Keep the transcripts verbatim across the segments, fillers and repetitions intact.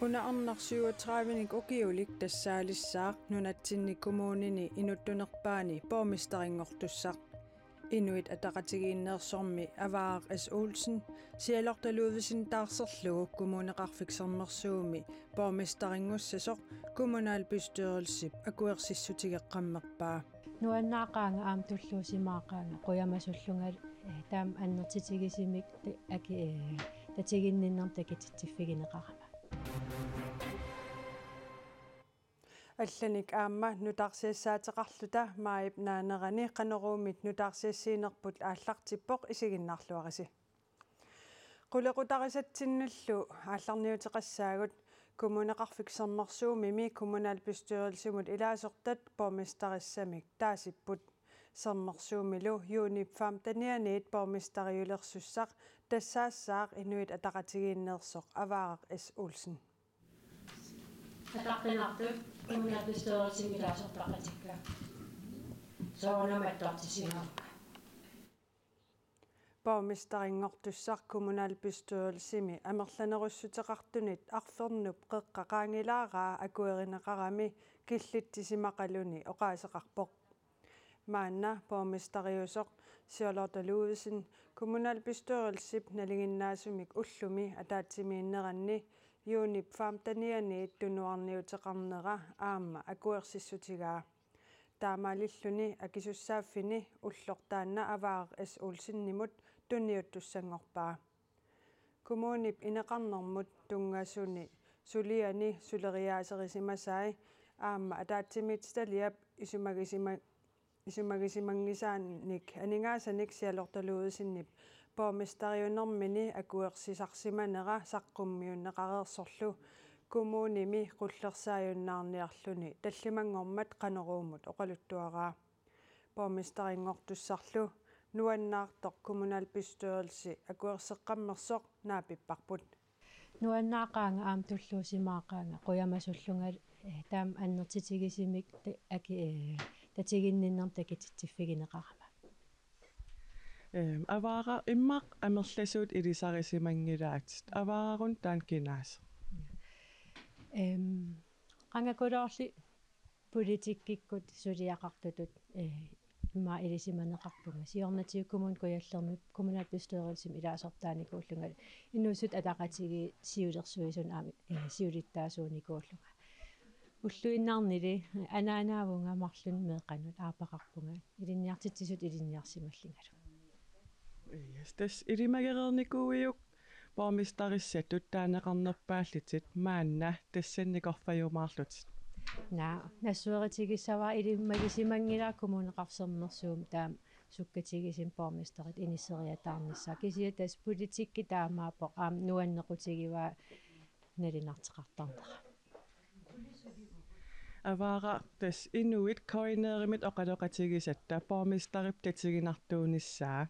Una arnaq syvogtredivenik ukiulik tassaalissaaq nunatsinni kommunini inuttunerpaani borgmesterinngortussaq. Inuit Ataqatigiinneersormi Avaaraq S. Olsen, Charlotte Ludvigsen taarserlugu Kommuneqarfik Sermersuumi borgmesterinngussasoq kommunalbestyrelsip akuersissutigeqqammerpaa. Nuannaaqaanga aamma tulluusimaaqaanga qujamasullunga, eh, taama annertutigisumik ta-, aki-, eh, tatiginninnermik takutitsiffigineqarama. Allanik aamma nutaarsiassaateqarluta maajip naanerani Qanoruumit nutaarsiassiinerput aallartippoq, isiginnaarluarisi. Qulequtarisatsinnullu aallarniuteqassaagut. Kommuneqarfik Sermersuumimi kommunalbestyrelsimut ilaasortat borgmesterissamik taasipput. Sermersuumilu juunip femtenianiit borgmesteriulersussaq tassaassaaq Inuit Ataqatigiinneersoq Avaaraq S. Olsen. Ataqqinartut kommunalbestyrelsimi ilaasortaqatikka. Soorunami attortissimavugut. Borgmesterinngortussaq kommunalbestyrelsimi amerlanerussuteqartunit arfernup qeqqa qaangilaaraa akuerineqarami killitsisimaqaluni oqaaseqarpoq. Maanna borgmesteriusoq Charlotte Ludvigsen kommunalbestyrelsip nalinginnaasumik ullumi ataatsimiinneranni juunip femtenianiit tunuarniuteqarnera aamma akuersissutigaa. Taamaalilluni akisussaaffini ulloq taanna Avaaraq S. Olsenimut tunniuttussanngorpaa. Kommunip ineqarnermut tunngasuni suliani suleriaaserisimasai aamma ataatsimiititaliap isumagisima-, isumagisimanngisaanik aningaasanik Charlotte Ludvigsenip borgmesteriunermini akuersisarsimanera saqqummiunneqareersorlu kommunimi qullersaajunnaarniarluni tallimanngormat Qanoruumut oqaluttuaraa. Borgmesterinngortussarlu nuannaartoq kommunalbestyrelsi akuerseqqammersoq naapipparput. Nuannaaqaanga aamma tulluusimaaqaanga qujamasullunga, eh, taama annertutigisumik ta-, aki-, eh, tatiginninnermik takutitsiffigineqarama. Ehm, Avaaraq, immaqa amerlasuut ilisarisimanngilaatit. Avaararuna taanna kinaasoq? Ehm, qangakuloorli politikkikkut suliaqartutut, eh, immaqa ilisimaneqarpunga. Siornatigut Kommune Kujallermi kommunalbestyrelsimi ilaasortaanikuullunga, Inuussutip Ataqatigiit siulersuisuni aamma, eh, siulittaasuunikuullunga. Ulluinnarnili anaanaavunga marlunnik meeqqanut aapaqarpunga ilinniartitsisutut ilinniarsimallungalu. Yes, tassa ilimagereernikuuiuk borgmesterissatut taaneqarnerpaallutit maanna tassanikorfajumaarlutit. Naa, nassueritigissavara, ilimagisimanngilaq Kommuneqarfik Sermersuumi taama sukkatigisumik borgmesteritut inisseriataarnissaa. Kisianni tassa politikki taamaappoq aamma nuannequtigivaa nalunarteqartarnera. Avaaraq, tassa inuit KNR-imit oqaloqatigisatta borgmesterip tatiginartuunissaa,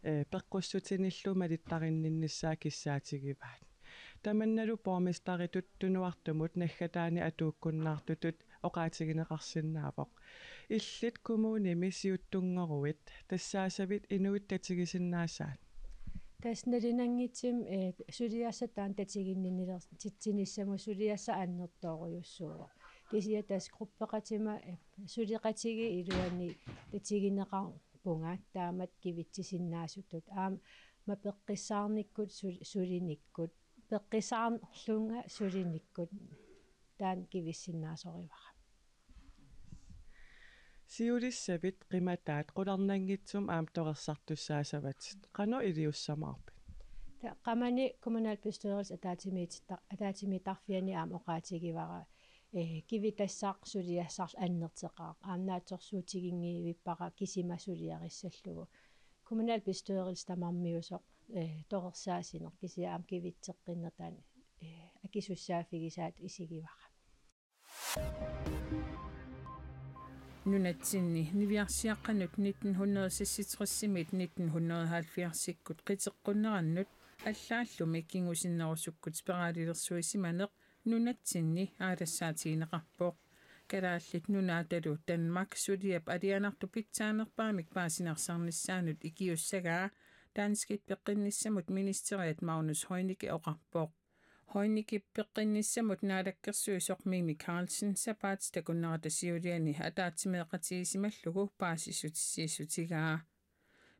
eh, peqqussutinillu malittarinninnissaa kissaatigivaat. Tamannalu borgmesteritut tunuartumut naggataani atuukkunnaartutut oqaatigineqarsinnaavoq. Illit kommunimi siuttunngoruit tassaasavit inuit tatigisinnaasaat? Tassa nalunanngitsumik, eh, suliassaq taanna tatiginninniler-, titsinissamut suliassaq annertoorujussuuvoq. Kisianni tassa gruppeqatima, eh, suleqatigiit iluanni tatigineqarpunga taamatut kivitsisinnaasutut. Aamma peqqissaarnikkut sul-, sulinikkut. Peqqissaarlunga sulinikkut. Taanna kivissinnaasorivara. Siulissavit qimataat qularnanngitsumik aamma torersartussaasavatit. Qanoq iliussamaarpit? Ta-, qamani kommunalbestyrelsip ataatsimiitta-, ataatsimiittarfiani aamma oqaatigivara, eh, kivitassaq suliassarlu annertoqaaq. Aamma naatsorsuutiginngivippara kisima suliarissallugu. Kommunalbestyrelse tamarmiusoq, eh, torersaassineq kisianni aamma kivitseqqinneq taanna, eh, akisussaaffigisaat isigivara. Nunatsinni niviarsiaqqanut nitten hundrede seksogtresimiit nitten hundrede halvfjerdsikkut qiteqqunnerannut allaallumi kingusinnerusukkut spiralilersuisimaneq nunatsinni aalassaatigineqarpoq. Kalaallit Nunaatalu Danmark suliap alianartoq pitsaanerpaamik paasinarsarnissaanut ikiussagaa danskit peqqinnissamut ministeriat Magnus Heunicke oqarpoq. Heunicke peqqinnissamut naalakkersuisoq Mimi Karlsen sapaatip akunnerata siuliani ataatsimeeqatigisimallugu paasissutissiissutigaa.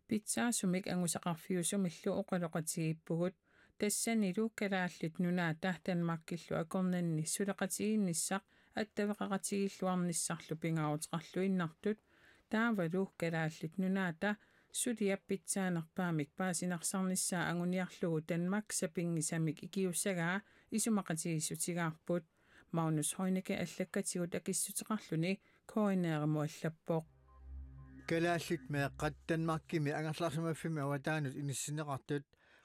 Pitsaasumik angusaqarfiusumillu oqaloqatigiippugut. Tassanilu Kalaallit Nunaata Danmarkillu akornanni suleqatigiinnissaq attaveqaqatigiilluarnissarlu pingaaruteqarluinnartut, taavalu Kalaallit Nunaata suliap pitsaanerpaamik paasinarsarnissaa anguniarlugu Danmark sapinngisamik ikiussagaa isumaqatigiissutigaarput. Magnus Heunicke allakkatigut akissuteqarluni K N R-imut allappoq. Kalaallit meeqqat Danmarkimi angerlarsimaffimmi avataanut inissinneqartut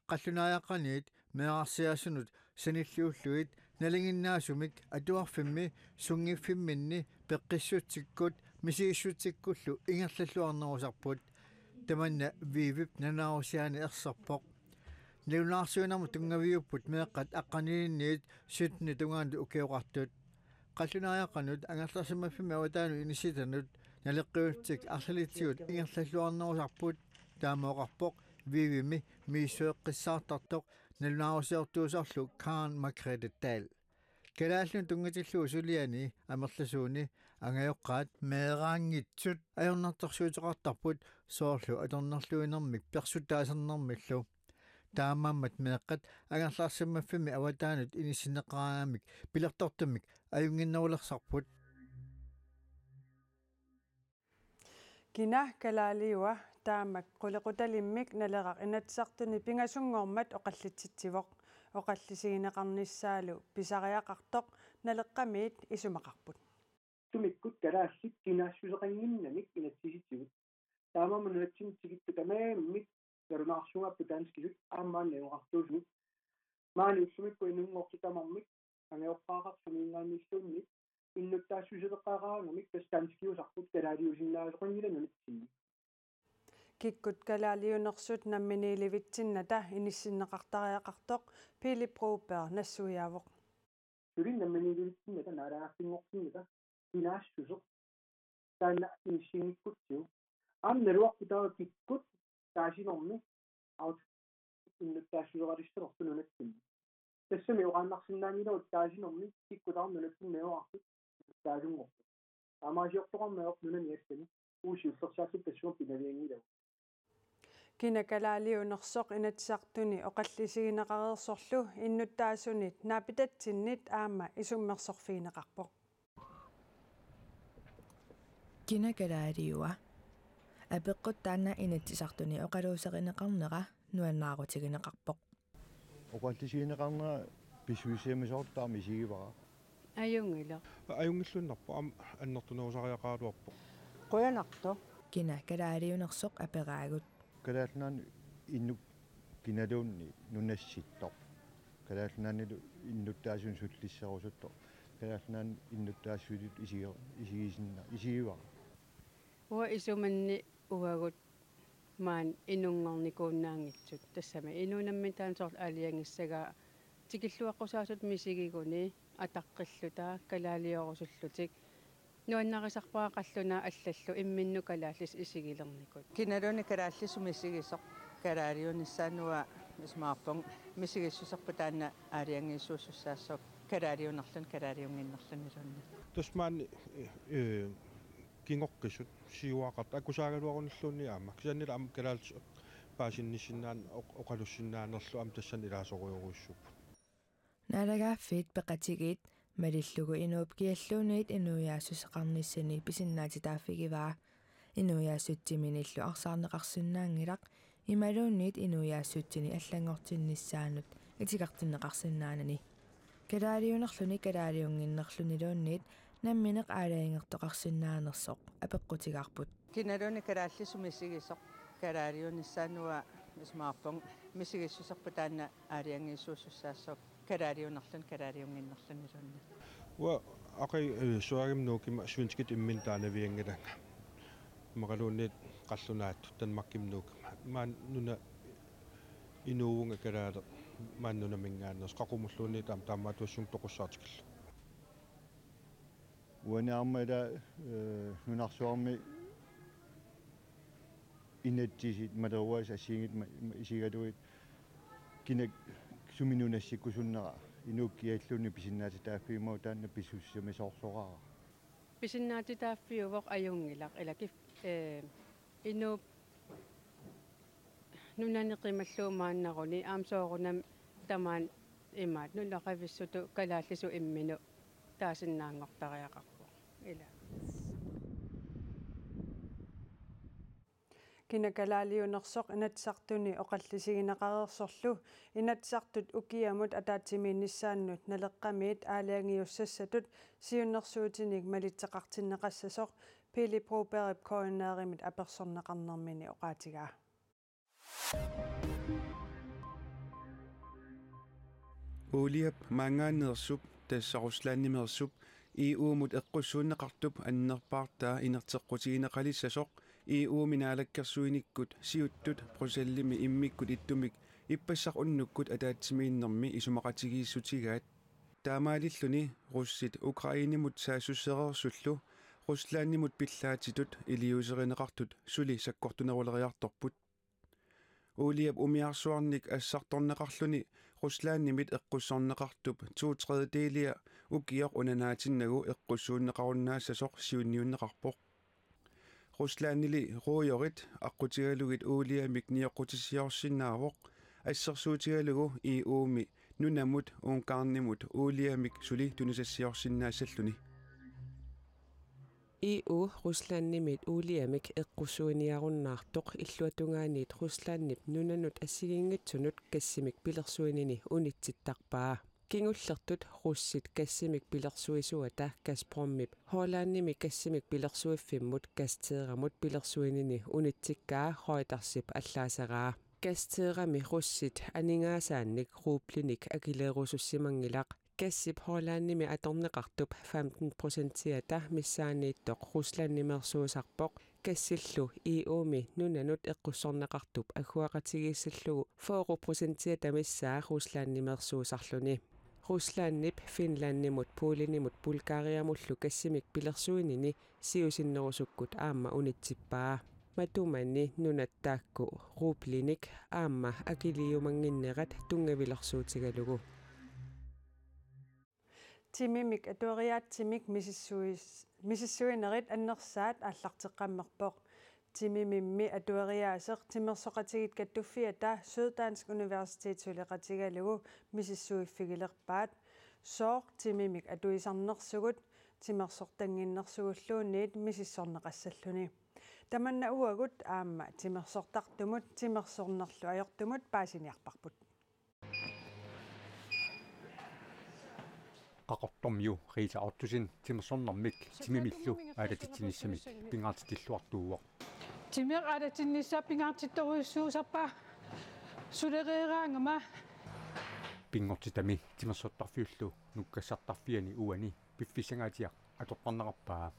qallunaariaqqaniit meerarsiasunut sanilliullugit nalinginnaasumik atuarfimmi, sunngiffimminni peqqissutsikkut misigissutsikkullu ingerlalluarnerusarput. Tamanna Viivip nalunaarusiaani erserpoq. Nalunaarsuinermut tunngaviupput meeqqat aqqanilinniit syttenit tungaanut ukioqartut. Qallunaariaqqanut angerlarsimaffimmi avataanut inissitanut naleqqiullutik arlalitsigut ingerlalluarnerusarput. Taama oqarpoq Viivimi misissueqqissaartartoq nalunaarusiortuusarlu Karen Margrethe Dahl. Kalaallinut tunngatillugu suliani amerlasuuni angajoqqaat meeraanngitsut ajornartorsiuteqartarput, soorlu atornerluinermik persut taasarnermillu. Taamaammat meeqqat angerlarsimaffimmi avataanut inissinneqaraangamik pilertortumik ajunnginnerulersarput. Kina kalaaliua taamak qulequtalimmik Naleraq Inatsisartuni pingasunngormat oqallitsitsivoq. Oqallisigineqarnissaalu pisariaqartoq Naleqqamiit isumaqarput. Sumikkut kalaallit kinaassuseqannginnamik inatsisitigut. Taamaammat nunatsinni tikittut tamarmik nalunaarsugaarput danskisut aamma maani najugaqartuusugut. Maani ullumikkut inunngortut tamarmik angajoqqaaqartut sumiinngaanniilluunniit innuttaassuseqaqaraangamik tassa danskiusarput kalaaliusinnaasoqanngilaq nunatsinni. Kikkut kalaaliunersut namminiilivitsinnata inissinneqartariaqartoq Philip Broberg nassuiaavoq. Suli namminiilivitsinnata naalagaaffinngortinnata kinaassuseq taanna inissinngikkutsigu. Aamma naluarput taava kikkut taasinermi aut innuttaassuseralissanerput nunatsinni. Tassami oqaannarsinnaanngilagut taasinermi kikkut tamarmik nunatsinni najugaqartut taasunngorput. Taamaasiortoqarneq nunani allani uagut siullersaasut tassunga pinavianngilagut. Kina kalaaliunersoq Inatsisartuni oqallisigineqareersorlu innuttaasunit naapitatsinnit aamma isummersorfigineqarpoq. Kina kalaaliua. Apeqqut taanna Inatsisartuni oqaluuserineqarnera nuannaarutigineqarpoq. Oqallisigineqarnera pissusissamisoortarami isigivara. Ajunngilaq. Ajunngilluinnarpoq, aamma annertunerusariaqaraluarpoq. Qujanartoq. Kina kalaaliunersoq aperaagut. Kalaallit Nunaanni inuk kinaluunniit nunassittoq. Kalaallit Nunaannilu innuttaasunik sullisserusuttoq. Kalaallit Nunaanni innuttaassusillu isigi-, isigisinna-, isigivara. Uanga isumanni uagut maani inunngornikuunnaanngitsut. Tassami inuup nammineq taanna soorlu aalajangissagaa tikilluaqqusaasutut misigiguni ataqqilluta kalaaliorusullutik. Nuannarisarpara qallunaat allallu imminnut kalaallisut isigilernikut. Kinaluunniit kalaallisut misigisoq kalaaliunissaanut isumaqarpunga misigissuserput taanna aalajangiisuusussaassaaq kalaaliunerluni kalaaliunnginnerluniluunniit. Tassa maani, eh, kingoqqisut siuaaqartut akusaagaluarunilluunniit aamma. Kisiannili aamma kalaallisut paasinnissinnaan-, oq-, oqalussinnaanerlu aamma tassani ilaasorujorujussuupput. Naalagaaffiit Peqatigiit malillugu inuup kialluunniit inuiaassuseqarnissani pisinnaatitaaffigivaa. Inuiaassutsiminillu arsaarneqarsinnaanngilaq imaluunniit inuiaassutsini allanngortinnissaanut itigartinneqarsinnaanani. Kalaaliunerluni kalaaliunnginnerluniluunniit nammineq aalajangertoqarsinnaanersoq apeqqutigaarput. Kinaluunniit kalaallisut misigisoq kalaaliunissaanut isumaqarpunga misigissuserput taanna aalajangiisuusussaassaaq kalaaliunerluni kalaaliunnginnerluniluunniit. Uanga aqagu, eh, Sverigemut nuukima svenskit imminnut taanavianngilanga. Immaqaluunniit qallunaatut Danmarkimut nuukima. Maani nuna inuuvunga kalaaleq maani nunaminngaanneersoq qaqumulluunniit aamma taamaattuassummik toqussaaq tikillugu. Uani aamma ila, eh, nunarsuarmi inatsisit maleruaasi assigiinngitsut ma-, ma-, isigalugit kina sumi nunassikkusunnera Inuup kialluni pisinnaatitaaffiumagu taanna pissusissamisoorsoraara. Pisinnaatitaaffiuvoq ajunngilaq ilaa kif-, ee, inuup nunani qimallugu maannaruni aamma soorunami tamaani imaattoq nunaqavissutut kalaallisut imminnut taasinnaanngortariaqarpoq. Ilaa. Kina kalaaliunersoq Inatsisartuni oqallisigineqareersorlu Inatsisartut ukiamut ataatsimiinnissaannut Naleqqamiit aalajangiussassatut siunnersuutinik malitseqartinneqassasoq Pele Brobergip K N R-imit apersorneqarnermini oqaatigaa. Uuliap maanngaanneersup, tassa Ruslandimeersup, E U-mut eqqussuunneqartup annerpaartaa inerteqqutigineqalissasoq E U-mi naalakkersuinikkut siuttut Bruxellesimi immikkut ittumik ippassaq unnukkut ataatsimiinnermi isumaqatigiissutigaat. Taamaalilluni russit Ukrainemut saassussereersullu Ruslandimut pillaatitut iliuuserineqartut suli sakkortuneruleriartorput. Uuliap umiarsuarnik assartorneqarluni Ruslandimit eqqussorneqartup to tredjedelia ukioq unanaatinnagu eqqussuunneqarunnaassasoq siunniunneqarpoq. Ruslandili ruujorit aqqutigalugit uuliamik nioqqutissiorsinnaavoq, assersuutigalugu E U-mi nunamut Ungarnimut uuliamik suli tunisassiorsinnaassalluni. E U Ruslandimit uuliamik eqqussuiniarunnaartoq illuatungaaniit Ruslandip nunanut assigiinngitsunut gassimik pilersuinini unitsittarpaa. Kingullertut russit gassimik pilersuisuata Gazpromip Hollandimi gassimik pilersuiffimmut Gazteramut pilersuinini unitsikkaa Reutersip allaaseraa. Gazterami russit aningaasaannik rublinik akileerusussimanngilaq. Gassip Hollandimi atorneqartup femten procentiata missaanniittoq Ruslandimeersuusarpoq. Gassillu E U-mi nunanut eqqussorneqartup agguaqatigiissallugu fyrre procentiata missaa Ruslandimeersuusarluni. Ruslandip Finlandimut, Polenimut, Bulgariamullu gassimik pilersuinini siusinnerusukkut aamma unitsippaa. Matumani nunat taakku rublinik aamma akiliumannginnerat tunngavilersuutigalugu. Timimik atueriaatsimik misissuis-, misissuinerit annersaat aallarteqqammerpoq. Timimimmi atueriaaseq Timersoqatigiit Kattuffiata Syddansk Universitet suleqatigalugu misissuiffigilerpaat. Sooq timimik atuisarnersugut, timersortannginnersuulluunniit misissorneqassalluni. Tamanna uagut aamma timersortartumut timersornerlu ajortumut paasiniarparput. Qaqortormiu Rita Ottosen timersornermik timimillu aalatitsinissamik pingaartitilluartuuvoq. Timeq aalatinnissaa pingaartittorujussuusarpaa sulereeraangama. Pinngortitami timersortarfiullu nukkassartarfiani uani piffissangaatsiaq atortarnerarpaa.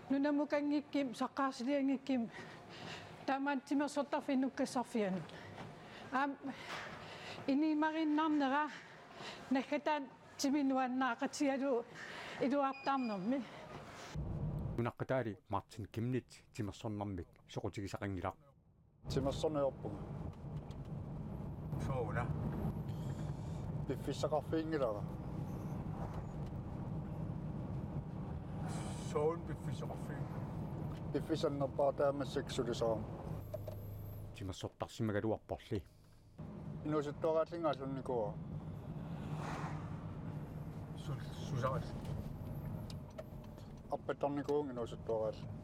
Nunamukanngikkimmi, saqqaarsilinngikkummi, tamanna timersortarfinnut nukkassarfianut. Aamma inumariinnarnera naggataani timi nuannaaqatigalugu iluartarnermi. Nunaqqataali Martin Chemnitz timersornermik soqutigisaqanngilaq. Timersorneq ajorpunga. Sooruna? Piffissaqarfiginngilara. Sooruna piffissaqarfiginngilara? Piffissaq annerpaaq taava massakkut sulisarama. Timersortarsimagaluarporli. Inuusuttuaraallinngallunikuuara. Sul-, susaras. Arpattarnikuuvunga inuusuttuaraalluta.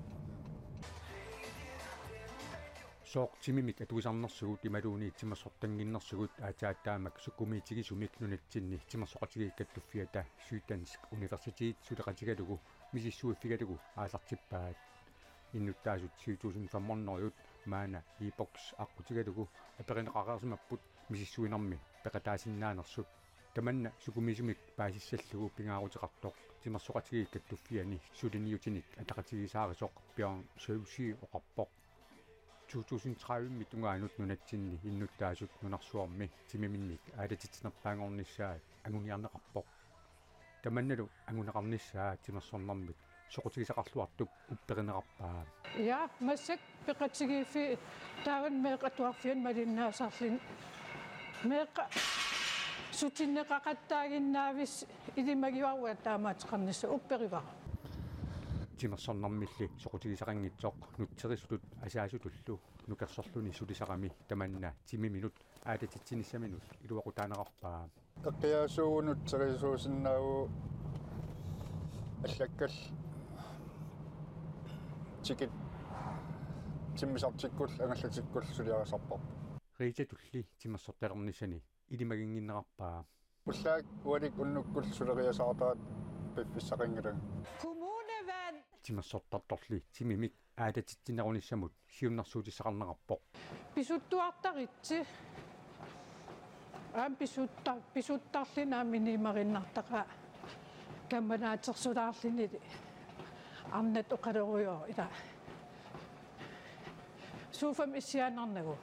Sooq timimik atuisarnersugut imaluunniit timersortannginnersugut aatsaat taamak sukumiitigisumik nunatsinni Timersoqatigiit Kattuffiata Syddansk Universitet suleqatigalugu misissuiffigalugu aallartippaat. Innuttaasut syv tusind fem hundrede maanna e-boks aqqutigalugu aperineqareersimapput misissuinermi peqataasinnaanersut. Tamanna sukumiisumik paasissallugu pingaaruteqartoq Timersoqatigiit Kattuffianni suliniutinik ataqatigiissaarisoq Bjørn Søvsi oqarpoq. To tusind tredive-mi tungaanut nunatsinni innuttaasut nunarsuarmi timiminnik aalatitsinerpaanngornissaat anguniarneqarpoq. Tamannalu anguneqarnissaa timersornermik soqutigisaqarluartup upperineqarpaa. Ja, massakkut peqatigiiffiit taavani meeqqat atuarfianni malinnaasarluni. Meeqqat Sutinneqaqattaaginnaavis ilimagivarua taamaateqarnissaq, upperivara. Timersornermilli soqutigisaqanngitsoq nutserisutut asaasutullu nukersorluni sulisarami tamanna timiminut aalatitsinissaminut iluaqutaanerarpaa. Eqqiaasuugut nutserisuusinnaavugut allakkallu tikit timmisartikkullu angallatikkullu suliarisarparput. Riitatulli timersortalernissani ilimaginnginnerarpaa. Ullaaq ualikkut unnukkut suleriasaartaat piffissaqanngilanga. Kommunevand. Timersortartorli timimik aalatitsinerunissamut siunnersuutissaqarnerarpoq. Pisuttuartaritsi. Aamma pisutta-, pisuttarluni aamma inuumarinnartaqaaq kammalaatersuulaarlunili arnat oqalurujoq ila. Sofami issiaannarnagu.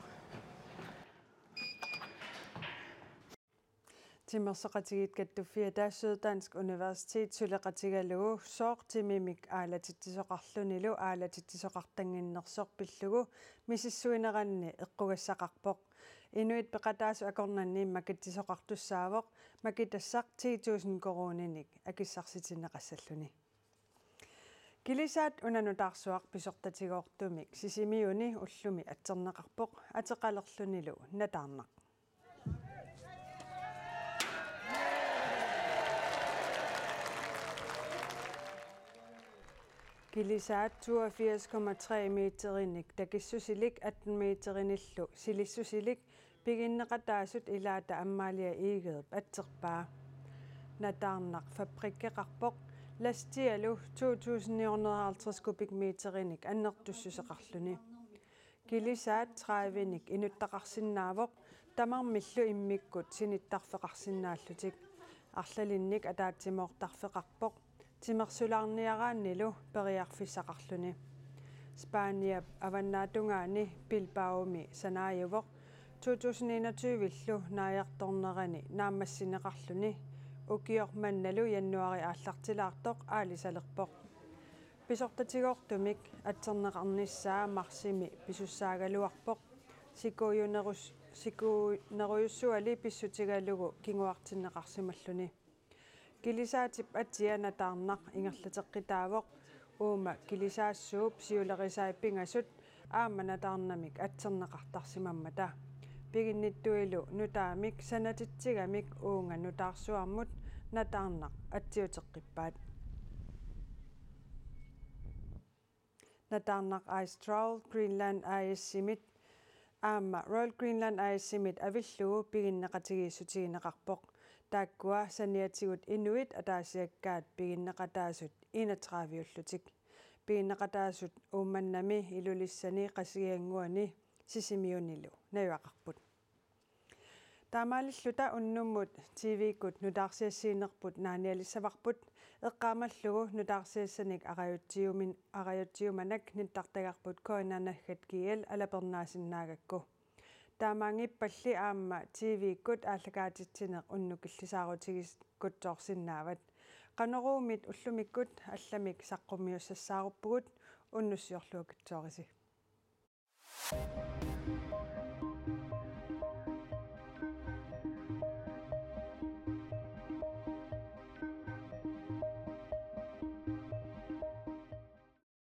Timersoqatigiit Kattuffiata Syddansk Universitet suleqatigalugu sooq timimik aalatitsisoqarlunilu aalatitsisoqartannginnersoq pillugu misissuineranni eqqugassaqarpoq. Inuit peqataasut akornanni makitsisoqartussaavoq, makitassaq ti tusind koruuninik akissarsitinneqassalluni. Kilisaat una nutaarsuaq pisortatigoortumik Sisimiuni ullumi atserneqarpoq ateqalerlunilu Nataarnaq. Kilisaat toogfirs komma tre meterinik takissusilik atten meterinillu silissusilik piginneqataasut ilaata Amalie Egerup atserpaa. Nataarnaq fabrikkeqarpoq, lastialu to tusind ni hundrede og halvtreds kubikmeterinik annertussuseqarluni. Kilisaat tredivenik inuttaqarsinnaavoq, tamarmillu immikkut sinittarfeqarsinnaallutik. Arlalinnik ataatsimoortarfeqarpoq, timersulaarniaraannilu periarfissaqarluni. Spaniap avannaatungaani Bilbaomi sanaajuvoq, to tusind enogtyve-llu naajartornerani naammassineqarluni. Ukioq mannalu januaari aallartilaartoq aalisalerpoq. Pisortatigoortumik atserneqarnissaa marsimi pisussaagaluarpoq. Sikuujunerus-, sikuunerujussuali pissutigalugu kinguartinneqarsimalluni. Kilisaatip atia Nataarnaq ingerlateqqitaavoq, uuma kilisaassuup siulerisai pingasut aamma Nataarnamik atserneqartarsimammata. Piginnittuilu nutaamik sanatitsigamik uunga nutaarsuarmut Nataarnaq atsiuteqqippaat. Nataarnaq Ice Trawl Greenland A/S-imit aamma Royal Greenland A/S-imit avillugu piginneqatigiissutigineqarpoq. Taakkua saniatigut inuit ataasiakkaat piginneqataasut enogtredive-ullutik. Piginneqataasut Uummannami, Ilulissani, Qasigiannguani Sisimiunilu najugaqarput. Taamaalilluta unnummut T V-kkut nutaarsiassiinerput naanialissavarput, eqqaamallugu nutaarsiassanik arajutsiumin-, arajutsiumanak nittartagarput K N R naggat G L alapernaasinnaagakku. Taamaanngippalli aamma T V-kkut aallakaatitsineq unnuk killisaarutigikkutsoorsinnaavat. Qanoruumit ullumikkut allamik saqqummiussassaaruppugut, unnussiorluakitsoorisi.